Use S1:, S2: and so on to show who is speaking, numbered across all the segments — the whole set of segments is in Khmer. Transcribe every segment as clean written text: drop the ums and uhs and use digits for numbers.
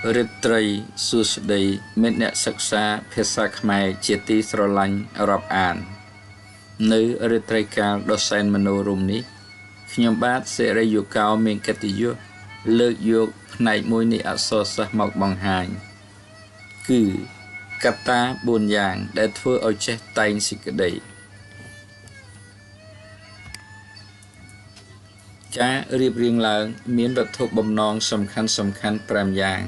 S1: រាត្រីសួស្តីមិត្តអ្នកសិក្សាភាសាខ្មែរជាទីស្រឡាញ់រាប់អាននៅរាត្រីកាលដ៏សែនមនោរម្យនេះខ្ញុំបាទសិរីយុកោមានកិត្តិយសលើកយកផ្នែកមួយនៃអក្សរសាស្ត្រមកបង្ហាញគឺកត្តា4យ៉ាងដែលធ្វើឲ្យចេះតែងសេចក្តីការរៀបរៀងឡើងមានវត្ថុបំណងសំខាន់ៗ5យ៉ាង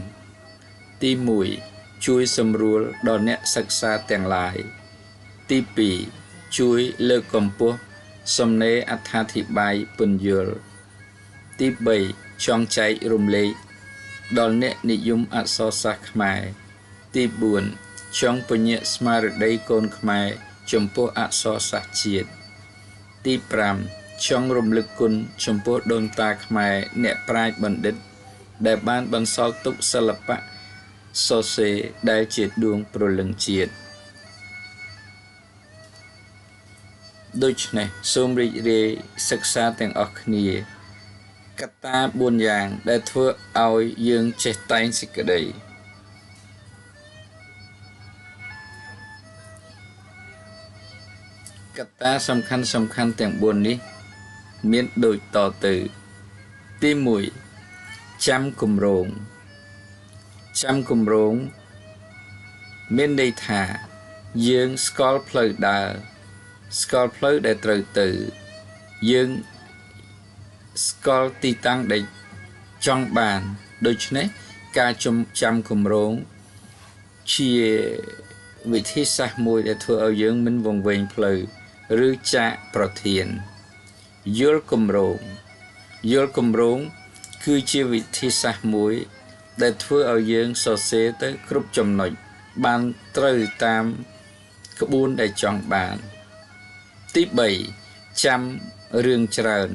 S1: ទី1ជួយសម្រួលដល់អ្នកសិក្សាទាំងឡាយទី2ជួយលើកកម្ពស់សំណេរអត្ថាធិប្បាយពន្យល់ទី3ចង់ចែករំលែកដល់អ្នកនិយមអក្សរសាស្ត្រខ្មែរទី4ចង់ពញ្ញាក់ស្មារតីកូនខ្មែរចំពោះអក្សរសាស្ត្រជាតិទី5ចង់រំលឹកគុណចំពោះដូនតាខ្មែរអ្នកប្រាជ្ញបណ្ឌិតដែលបានបន្សល់ទុកសិល្បៈសរសេរដែលជាដួងព្រលឹងជាតិដូច្នេះសូមរីករាយសិក្សាទាំងអស់គ្នាកត្តា4យ៉ាងដែលធ្វើឲ្យយើងចេះតែងសេចក្តីកត្តាសំខាន់ទាំង4នេះមានដូចតទៅទី1ចាំគម្រោងចាំគម្រោងមានន័យថាយើងស្គាល់ផ្លូវដើរស្គាល់ផ្លូវដែលត្រូវទៅយើងស្គាល់ទីតាំងដែលចង់បានដូច្នេះការចាំគម្រោងជាវិធីសាស្ត្រមួយដែលធ្វើឲ្យយើងមិនវង្វេងផ្លូវឬចាកប្រធានយល់គម្រោងយល់គម្រោងគឺជាវិធីសាស្ត្រមួយដែលធ្វើឲ្យយើងសរសេរទៅគ្រប់ចំណុចបានត្រូវតាមក្បួនដែលចង់បានទី3ចាំរឿងច្រើន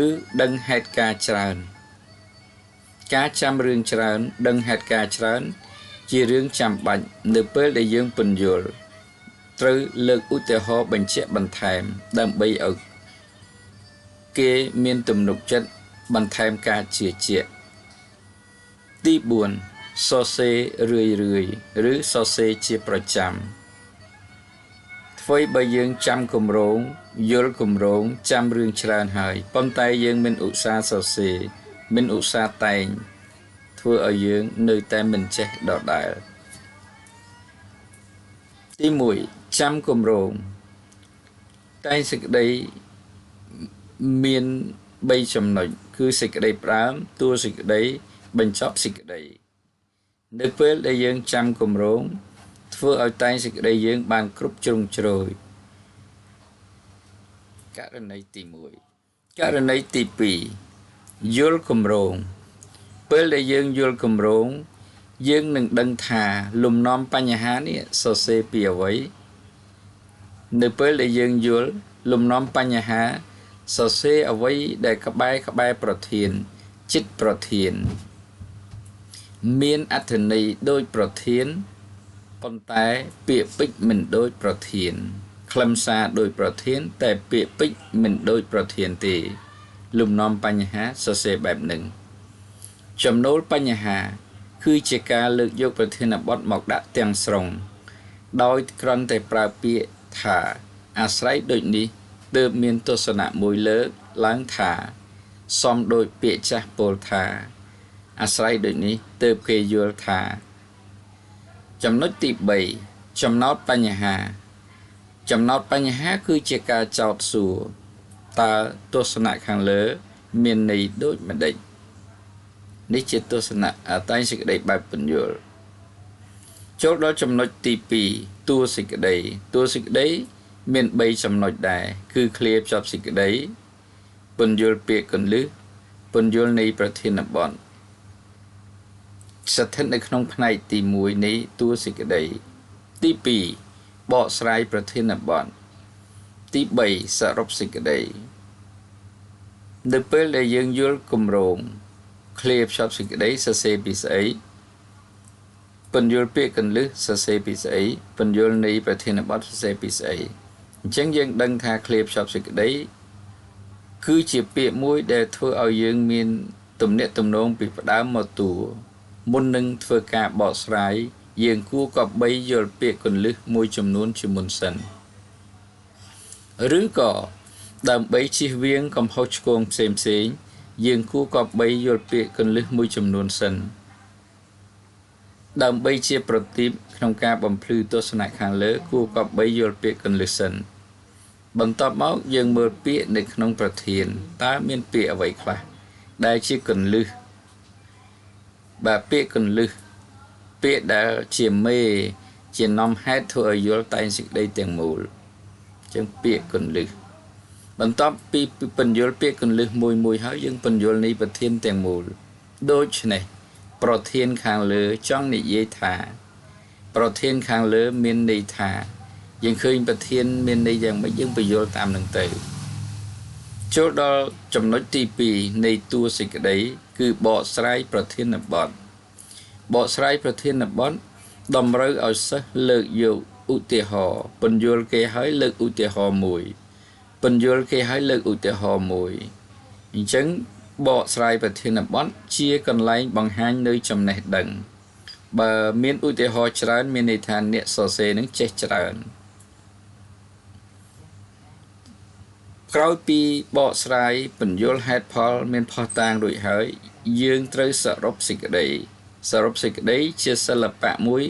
S1: ឬដឹងហេតុការណ៍ច្រើនការចាំរឿងច្រើនដឹងហេតុការណ៍ច្រើនជារឿងចាំបាច់នៅពេលដែលយើងពន្យល់ត្រូវលើកឧទាហរណ៍បញ្ជាក់បន្ថែមដើម្បីឲ្យគេមានទំនុកចិត្តបន្ថែមការជឿជាក់ទី4សរសេររឿយៗឬសរសេរជាប្រចាំធ្វើបើយើងចាំគម្រោងយល់គម្រោងចាំរឿងច្រើនហើយប៉ុន្តែយើងមិនឧស្សាហ៍សរសេរមិនឧស្សាហ៍តែងធ្វើឲ្យយើងនៅតែមិនចេះដដែលទី1ចាំគម្រោងតែងសេចក្តីមាន3ចំណុចគឺសេចក្តីផ្ដើមតួសេចក្តីបញ្ចប់សេចក្តីនៅពេលដែលយើងចាំគម្រោងធ្វើឲ្យតែងសេចក្តីយើងបានគ្រប់ជ្រុងជ្រោយករណីទី1ករណីទី2យល់គម្រោងពេលដែលយើងយល់គម្រោងយើងនឹងដឹងថាលំនាំបញ្ហានេះសរសេរពីអ្វីនៅពេលដែលយើងយល់លំនាំបញ្ហាសរសេរអ្វីដែលក្បែរប្រធានចិត្តប្រធានមានអត្ថន័យដូចប្រធានប៉ុន្តែពាក្យពេចន៍មិនដូចប្រធានខ្លឹមសារដូចប្រធានតែពាក្យពេចន៍មិនដូចប្រធានទេលំនាំបញ្ហាសរសេរបែបនឹងចំណូលបញ្ហាគឺជាការលើកយកប្រធានបទមកដាក់ទាំងស្រុងដោយគ្រាន់តែប្រើពាក្យថាអាស្រ័យដូចនេះទើបមានទស្សនៈមួយលើកឡើងថាសំដូចពាក្យចាស់ពោលថាអាស្រ័យដូចនេះទើបគេយល់ថាចំណុចទី3ចំណោទបញ្ហាចំណោទបញ្ហាគឺជាការចោទសួរតើទស្សនៈខាងលើមានន័យដូចម្ដេចនេះជាទស្សនៈតែងសេចក្តីបែបពន្យល់ចូលដល់ចំណុចទី2តួសេចក្តីតួសេចក្តីមាន3ចំណុចដែរគឺឃ្លាភ្ជាប់សេចក្តីពន្យល់ពាក្យកន្លឹះពន្យល់នៃប្រធានបទស្ថិតនៅក្នុងផ្នែកទី1នៃតួសេចក្តីទី2បកស្រាយប្រធានបទទី3សរុបសេចក្តីនៅពេលដែលយើងយល់គម្រោងឃ្លាភ្ជាប់សេចក្តីសរសេរពីស្អីពន្យល់ពាក្យកន្លឹះសរសេរពីស្អីពន្យល់នៃប្រធានបទសរសេរពីស្អីអញ្ចឹងយើងដឹងថាឃ្លាភ្ជាប់សេចក្តីគឺជាពាក្យមួយដែលធ្វើឲ្យយើងមានទំនាក់ទំនងពីផ្ដើមមកតួ មុននឹងធ្វើការបកស្រាយយើងគួរគប្បីយល់ពាក្យគន្លឹះមួយចំនួនជាមុនសិនឬក៏ដើម្បីជៀសវាងកំហុសឆ្គងផ្សេងផ្សេងយើងគួរគប្បីយល់ពាក្យគន្លឹះមួយចំនួនសិនដើម្បីជាប្រទីបក្នុងការបំភ្លឺទស្សនៈខាងលើគួរគប្បីយល់ពាក្យគន្លឹះសិនបន្ទាប់មកយើងមើលពាក្យនៅក្នុងប្រធានតើមានពាក្យអ្វីខ្លះដែលជាគន្លឹះបាទពាក្យគន្លឹះពាក្យដែលជាមេជានាំហេតុធ្វើឲ្យយល់តែងសេចក្តីទាំងមូលអញ្ចឹងពាក្យគន្លឹះបន្ទាប់ពីពន្យល់ពាក្យគន្លឹះមួយមួយហើយយើងពន្យល់នៃប្រធានទាំងមូលដូច្នេះប្រធានខាងលើចង់និយាយថាប្រធានខាងលើមានន័យថាយើងឃើញប្រធានមានន័យយ៉ាងម៉េចយើងពន្យល់តាមនឹងទៅចូលដល់ចំណុចទី2នៃតួសេចក្តីគឺបកស្រាយប្រធានបទបកស្រាយប្រធានបទតម្រូវឲ្យសិស្សលើកយកឧទាហរណ៍ពន្យល់គេឲ្យលើកឧទាហរណ៍មួយពន្យល់គេឲ្យលើកឧទាហរណ៍មួយអញ្ចឹងបកស្រាយប្រធានបទជាកន្លែងបង្ហាញនៅចំណេះដឹងបើមានឧទាហរណ៍ច្រើនមានន័យថាអ្នកសរសេរនឹងចេះច្រើនក្រោយពីបកស្រាយពន្យល់ហេតុផលមានភស្តុតាងរួចហើយយើងត្រូវសរុបសេចក្តីសរុបសេចក្តីជាសិល្បៈមួយ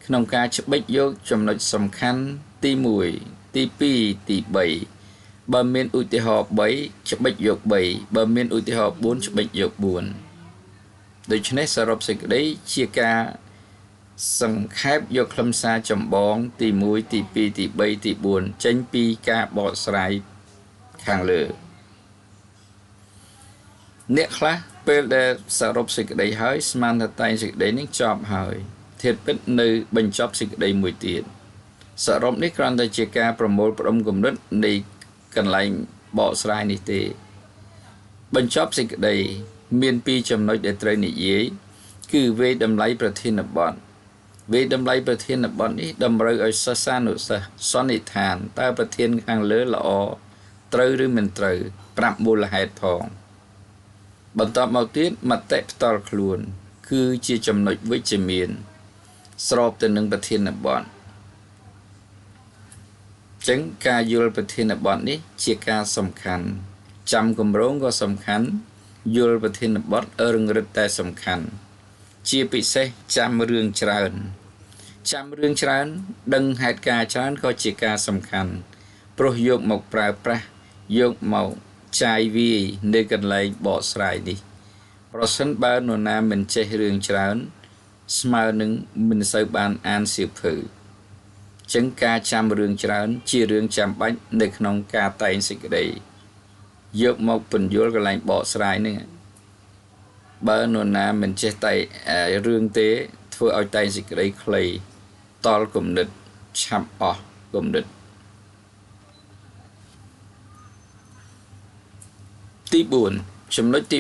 S1: ក្នុងការច្បិចយកចំណុចសំខាន់ទី1ទី2ទី3បើមានឧទាហរណ៍3ច្បិចយក3បើមានឧទាហរណ៍4ច្បិចយក4ដូច្នេះសរុបសេចក្តីជាការសង្ខេបយកខ្លឹមសារចម្បងទី1ទី2ទី3ទី4ចេញពីការបកស្រាយខាងលើអ្នកខ្លះពេលដែលសរុបសេចក្តីហើយស្មានថាតែងសេចក្តីនឹងចប់ហើយធាតុពិតនៅបញ្ចប់សេចក្តីមួយទៀតសរុបនេះគ្រាន់តែជាការប្រមូលផ្ដុំគំនិតនៃកន្លែងបកស្រាយនេះទេបញ្ចប់សេចក្តីមានពីរចំណុចដែលត្រូវនិយាយគឺវេតម្លៃប្រធានបទវេតម្លៃប្រធានបទនេះតម្រូវឲ្យសិស្សានុសិស្សសន្និដ្ឋានតើប្រធានខាងលើល្អត្រូវឬមិនត្រូវប្រាប់មូលហេតុផងបន្ទាប់មកទៀតមតិផ្ទាល់ខ្លួនគឺជាចំណុចវិជ្ជមានស្របទៅនឹងប្រធានបទចឹងការយល់ប្រធានបទនេះជាការសំខាន់ចាំគម្រោងក៏សំខាន់យល់ប្រធានបទរឹងរិតតែសំខាន់ជាពិសេសចាំរឿងច្រើនចាំរឿងច្រើនដឹងហេតុការណ៍ច្រើនក៏ជាការសំខាន់ព្រោះយកមកប្រើប្រាស់យកមកចាយវាយនៅកន្លែងបកស្រាយនេះប្រសិនបើនរណាមិនចេះរឿងច្រើនស្មើនឹងមិនសូវបានអានសៀវភៅចឹងការចាំរឿងច្រើនជារឿងចាំបាច់នៅក្នុងការតែងសេចក្តីយកមកពន្យល់កន្លែងបកស្រាយនេះបើនរណាមិនចេះតែរឿងទេធ្វើឲ្យតែងសេចក្តីខ្លីតល់គំនិតឆាប់អស់គំនិតទី4ចំណុចទី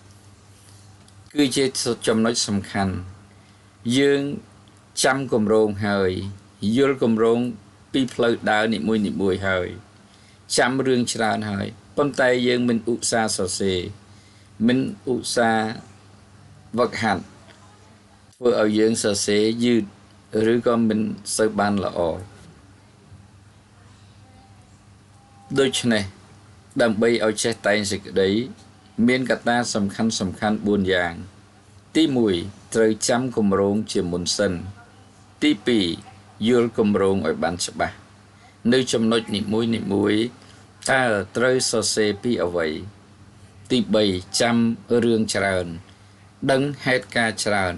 S1: 4គឺជាចំណុចសំខាន់យើងចាំគម្រោងហើយយល់គម្រោងពីផ្លូវដើរនីមួយៗហើយចាំរឿងច្រើនហើយប៉ុន្តែយើងមិនឧស្សាហ៍សរសេរមិនឧស្សាហ៍វឹកហាត់ធ្វើឲ្យយើងសរសេរយឺតឬក៏មិនសូវបានល្អដូច្នេះដើម្បីឲ្យចេះតែងសេចក្តីមានកត្តាសំខាន់4យ៉ាងទី1ត្រូវចាំគម្រោងជាមុនសិនទី2យល់គម្រោងឲ្យបានច្បាស់នៅចំណុចនីមួយៗតើត្រូវសរសេរពីអ្វីទី3ចាំរឿងច្រើនដឹងហេតុការណ៍ច្រើន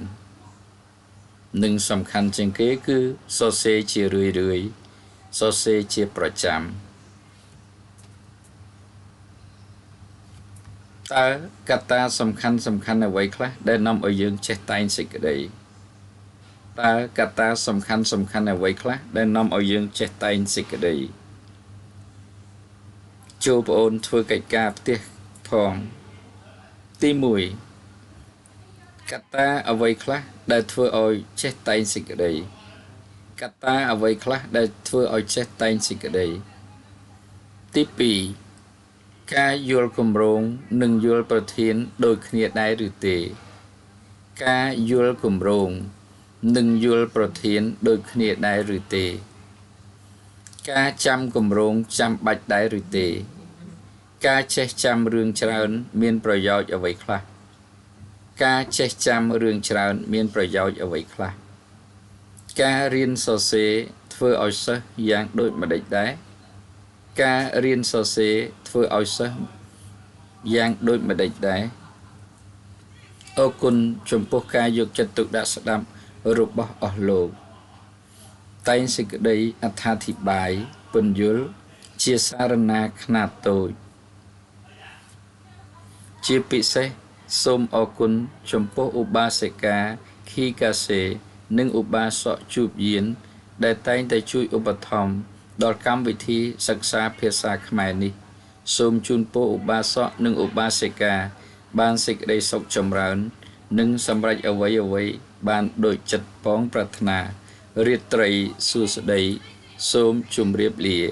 S1: និងសំខាន់ជាងគេគឺសរសេរជារឿយៗសរសេរជាប្រចាំតើកត្តាសំខាន់អ្វីខ្លះដែលនាំឲ្យយើងចេះតែងសេចក្តីតើកត្តាសំខាន់អ្វីខ្លះដែលនាំឲ្យយើងចេះតែងសេចក្តីចូលប្អូនធ្វើកិច្ចការផ្ទះផងទី1កត្តាអ្វីខ្លះដែលធ្វើឲ្យចេះតែងសេចក្តីកត្តាអ្វីខ្លះដែលធ្វើឲ្យចេះតែងសេចក្តីទី2ការយល់គម្រោងនិងយល់ប្រធានដូចគ្នាដែរឬទេ ការយល់គម្រោងនិងយល់ប្រធានដូចគ្នាដែរឬទេ ការចាំគម្រោងចាំបាច់ដែរឬទេ ការចេះចាំរឿងច្រើនមានប្រយោជន៍អ្វីខ្លះ ការចេះចាំរឿងច្រើនមានប្រយោជន៍អ្វីខ្លះ ការរៀនសរសេរធ្វើឲ្យសិស្សយ៉ាងដូចម្តេចដែរ ការរៀនសរសេរធ្វើឲ្យសិស្សយ៉ាងដូចម្តេចដែរ អរគុណចំពោះការយកចិត្តទុកដាក់ស្ដាប់របស់អស់លោក តែងសេចក្តីអត្ថាធិប្បាយពន្យល់ជាសារណាខ្នាតតូច ជាពិសេសសូមអរគុណចំពោះឧបាសិកាខីកាសេនិងឧបាសកជួបយាន ដែលតែងតែជួយឧបត្ថម្ភដល់កម្មវិធីសិក្សាភាសាខ្មែរនេះ សូមជូនពរឧបាសកនិងឧបាសិកាបានសេចក្តីសុខចម្រើន និងសម្រេចអ្វីអ្វីបានដូចចិត្តប៉ងប្រាថ្នា រាត្រីសួស្តី សូមជម្រាបលា។